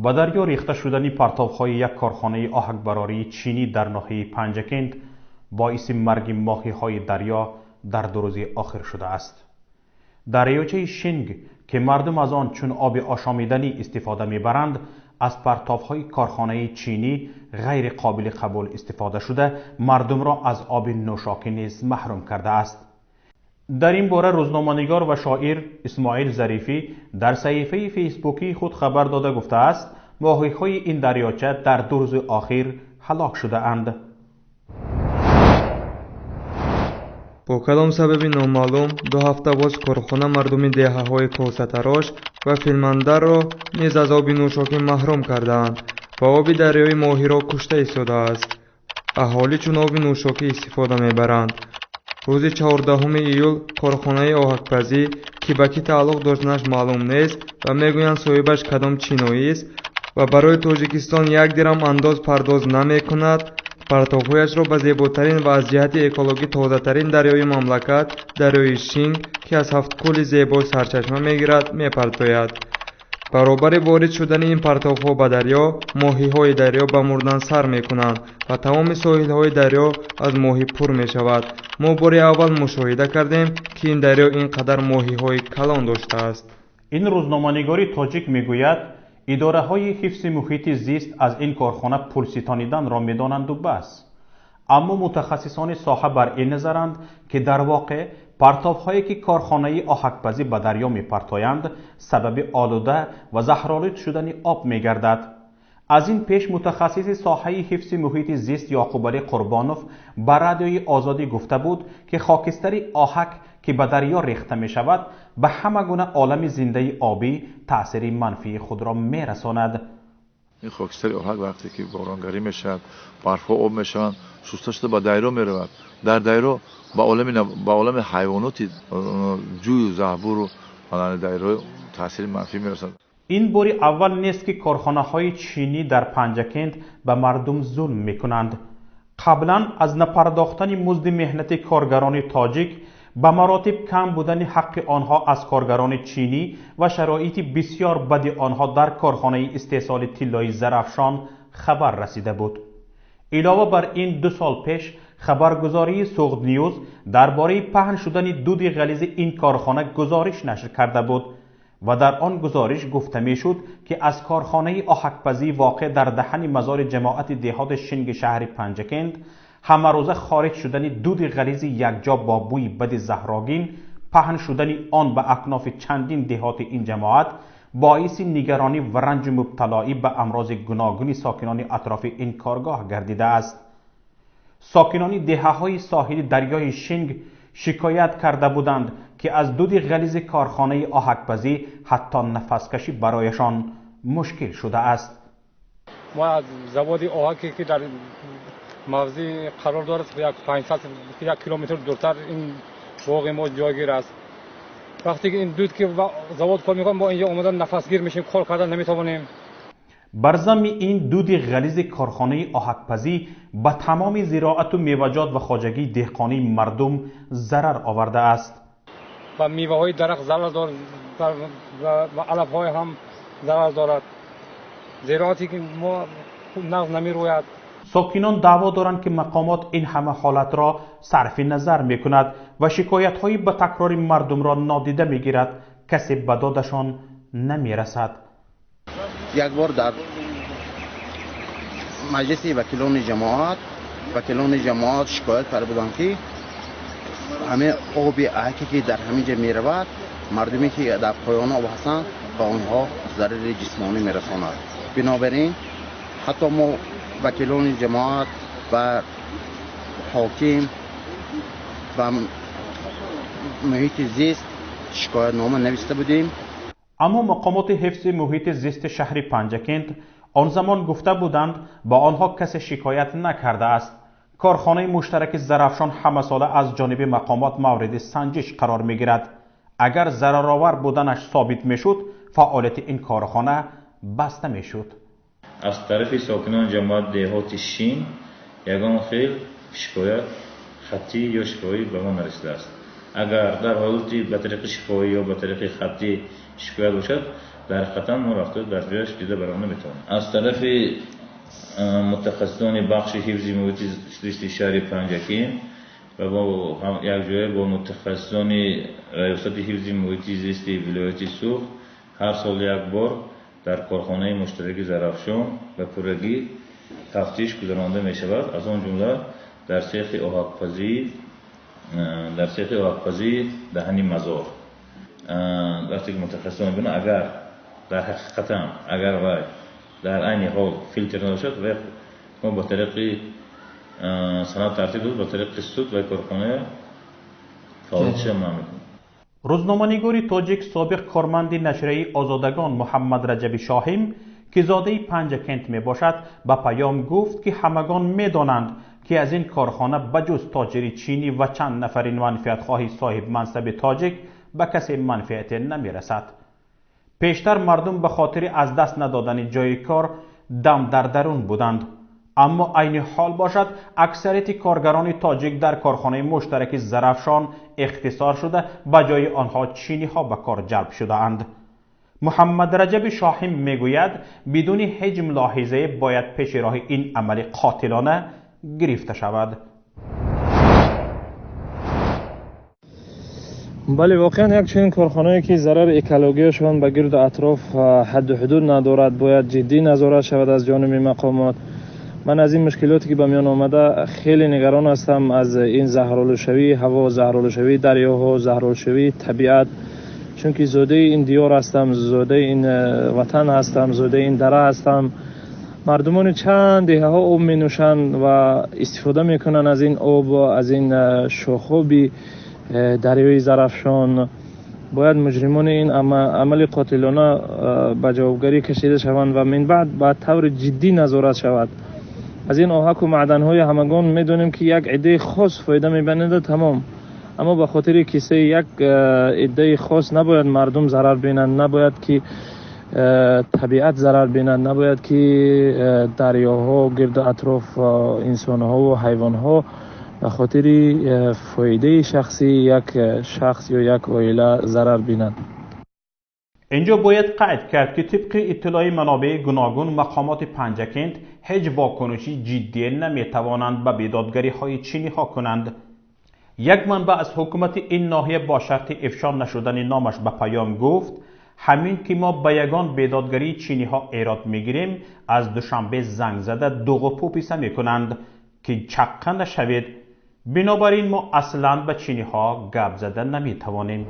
Ба дарё рехта шудани партовҳои як корхонаи оҳакбарории чинӣ дар ноҳияи Панҷакент боиси марги моҳиҳои дарё дар 2 рӯзи охир шудааст. Дарёчаи Шинг, ки мардум аз он чун оби ошомиданӣ истифода мебаранд, аз партовҳои корхонаи чинӣ ғайри қобили қабул истифода шуда, мардумро аз оби нӯшокӣ низ маҳрум кардааст. Дар ин бора рӯзноманигор ва шоир Исмоил Зарифӣ дар саҳифаи фейсбукии худ хабар дода гуфтааст, моҳиҳои ин дарёча дар 2 рӯзи охир ҳалок шудаанд. Бо кадом сабаби номаълум 2 ҳафта боз корхона мардуми деҳаҳои косатарош ва Филмандарро низ аз оби нӯшокӣ маҳрум кардаанд ва оби дарёи моҳиро кушта истодааст. Аҳолӣ чун оби нӯшокӣ истифода мебаранд. Рӯзи 14 июл корхонаи оҳакпазӣ, ки ба кӣ тааллуқ доштанаш маълум нест ва мегӯянд соҳибаш кадом чиноист ва барои Тоҷикистон 1 дирам андоз пардоз намекунад, партовҳояшро ба зеботарин ва аз ҷиҳати экологӣ тозатарин дарёи мамлакат, дарёи Шинг, ки аз 7 кӯли зебо сарчашма мегирад, мепартояд. Баробари ворид шудани ин партовҳо ба дарё, моҳиҳои дарё ба мурдан сар мекунанд ва тамоми соҳилҳои дарё аз моҳӣ пур мешавад. Мо бори аввал мушоҳида кардем, ки ин дарё ин қадар моҳиҳои калон доштааст. Ин рӯзноманигори тоҷик мегӯяд, идораҳои ҳифзи муҳити зист аз ин корхона пулситониданро медонанду бас. Аммо мутахассисони соҳа бар ин назаранд, ки дар воқеъ партовҳое ки корхонаи оҳакпазӣ ба дарё мепартоянд, сабаби олуда ва заҳролуд шудани об мегардад. Аз ин пеш мутахассиси соҳаи ҳифзи муҳити зист Ёқубалӣ Қурбонов ба радиои Озодӣ гуфта буд, ки хокистари оҳак, ки ба дарё рехта мешавад, ба ҳама гуна олами зиндаи обӣ таъсири манфии худро мерасонад. Ин хокистари оҳак вақте ки боронгарӣ мешавад, барфҳо об мешаванд, шуста шуда ба дарё меравад. Дар дарё ба олами ҳайвоноти ҷӯю заҳбуру дарё таъсири манфӣ мерасонад. Ин бори аввал нест, ки корхонаҳои чинӣ дар Панҷакент ба мардум зулм мекунанд. Қаблан аз напардохтани музди меҳнати коргарони тоҷик, ба маротиб кам будани ҳаққи онҳо аз коргарони чинӣ ва шароити бисёр бади онҳо дар корхонаи истеҳсоли тиллои Зарафшон хабар расида буд. Илова бар ин, 2 сол пеш хабаргузории Суғд Ньюз дар бораи паҳн шудани дуди ғализи ин корхона гузориш нашр карда буд ва дар он гузориш гуфта мешуд, ки аз корхонаи оҳакпазӣ воқеъ дар даҳани мазори ҷамоати деҳоти Шинги шаҳри Панҷакент ҳамарӯза хориҷ шудани дуди ғализи якҷо бо бӯи бади заҳрогин, паҳн шудани он ба акнофи чандин деҳоти ин ҷамоат боиси нигаронӣ ва ранҷу мубталоӣ ба амрози гуногуни сокинони атрофи ин коргоҳ гардидааст. Сокинони деҳаҳои соҳили дарёи Шинг шикоят карда буданд, ки аз дуди ғализи корхонаи оҳакпазӣ ҳатто нафаскашӣ барояшон мушкил шудааст. Мо аз заводи оҳаке, ки дар мавзеъ қарор дорад, як 500 як километр дуртар ин боғи мо ҷойгир аст. Вақте ки ин дуд ки завод кор мекунад, мо инҷо омадан нафасгир мешем, кор кардан наметавонем. Бар замми ин дуди ғализи корхонаи оҳакпазӣ ба тамоми зироату меваҷот ва хоҷагии деҳқонии мардум зарар овардааст. Ба меваҳои дарахт зарар дорад ва алафҳои ҳам зарар дорад. Зироате ки мо нағз намерӯяд. Сокинон даъво доранд, ки мақомот ин ҳама ҳолатро сарфи назар мекунад ва шикоятҳои ба такрори мардумро нодида мегирад. Касе ба додашон намерасад. Як бор дар маҷлиси вакилони ҷамоат шикоят карда буданд, ки ҳамаи оби оҳаке, ки дар ҳамин ҷо меравад, мардуме ки дар поёни об ҳастанд, ба онҳо зарари ҷисмонӣ мерасонад. Бинобар ин ҳатто мо вакилони ҷамоат ва ҳоким ва муҳити зист шикоятнома нависта будем. Аммо мақомоти ҳифзи муҳити зисти шаҳри Панҷакент он замон гуфта буданд, ба онҳо касе шикоят накардааст. Корхонаи муштараки Зарафшон ҳамасола аз ҷониби мақомот мавриди санҷиш қарор мегирад. Агар зараровар буданаш собит мешуд, фаъолияти ин корхона баста мешуд. Аз тарафи сокинони ҷамоат деҳоти Шин ягон хел шикоят хаттӣ ё шифоҳӣ ба мо нарасидааст. Агар дар ҳолати ба тариқи шифоҳӣ ё ба тариқи хаттӣ шикоят бошад, Дар ҳақиқатан мо рафта дар ҷояш дида баром наметавонем. Аз тарафи мутахассисони бахши ҳифзи муҳити зисти шаҳри Панҷакент ва бо якҷоя бо мутахассисони раёсати ҳифзи муҳити зисти вилояти Суғд ҳар сол як бор дар корхонаи муштараки Зарафшон ба пуррагӣ тафтиш гузаронда мешавад, аз он ҷумла дар цехи оҳакпазии даҳани мазор. Вақте ки мутахассисон мебинанд, агар дар ҳақиқатан агар вай дар айни ҳол филтр надошад, вай мо ба тариқи санад тартиб дод, ба тариқи суд вай корхоная фаъолиятша манъ мекунад. Рӯзноманигори тоҷик, собиқ корманди нашрияи Озодагон Муҳаммад Раҷаби Шоҳим, ки зодаи Панҷакент мебошад, ба Паём гуфт, ки ҳамагон медонанд, ки аз ин корхона ба ҷуз тоҷири чинӣ ва чанд нафари манфиатхоҳи соҳибмансаби тоҷик ба касе манфиате намерасад. Пештар мардум ба хотири аз даст надодани ҷои кор дам дар дарун буданд, аммо айни ҳол бошад, аксарияти коргарони тоҷик дар корхонаи муштараки Зарафшон ихтисор шуда, ба ҷои онҳо чиниҳо ба кор ҷалб шудаанд. Муҳаммад Раҷаби Шоҳим мегӯяд, бидуни ҳеҷ мулоҳизае бояд пеши роҳи ин амали қотилона гирифта шавад. Бале, воқеан як чунин корхонае ки зарари экологияшон ба гирду атроф ҳадду ҳудуд надорад, бояд ҷиддӣ назорат шавад аз ҷониби мақомот. Ман аз ин мушкилоте ки ба миён омада хеле нигарон ҳастам, аз ин заҳролудшавии ҳаво, заҳролудшавии дарёҳо, заҳролудшавии табиат, чунки зодаи ин диёр ҳастам, зодаи ин ватан ҳастам, зодаи ин дара ҳастам. Мардумони чанд деҳаҳо об менӯшанд ва истифода мекунанд аз ин об, аз ин шохоби дарёи Зарафшон. Бояд муҷримони ин амали қотилона ба ҷавобгарӣ кашида шаванд ва минбаъд ба таври ҷиддӣ назорат шавад. Аз ин оҳаку маъданҳои ҳамагон медонем, ки як иддаи хос фоида мебинанд, тамом. Аммо ба хотири кисаи як иддаи хос набояд мардум зарар бинанд, набояд ки табиат зарар бинад, набояд ки дарёҳо, гирду атроф инсонҳову ҳайвонҳо ба хотири фоидаи шахсии як шахс ё як оила зарар бинанд. Инҷо бояд қайд кард, ки тибқи иттилои манобеи гуногун мақомоти Панҷакент ҳеҷ вокуниши ҷиддие наметавонанд ба бедодгариҳои чиниҳо кунанд. Як манбаъ аз ҳукумати ин ноҳия бо шарти ифшо нашудани номаш ба Паём гуфт, ҳамин ки мо ба ягон бедодгарии чиниҳо эрод мегирем, аз Душанбе занг зада дуғу пӯписа мекунанд, ки чаққа нашавед. Бинобар ин мо аслан ба чиниҳо гап зада наметавонем.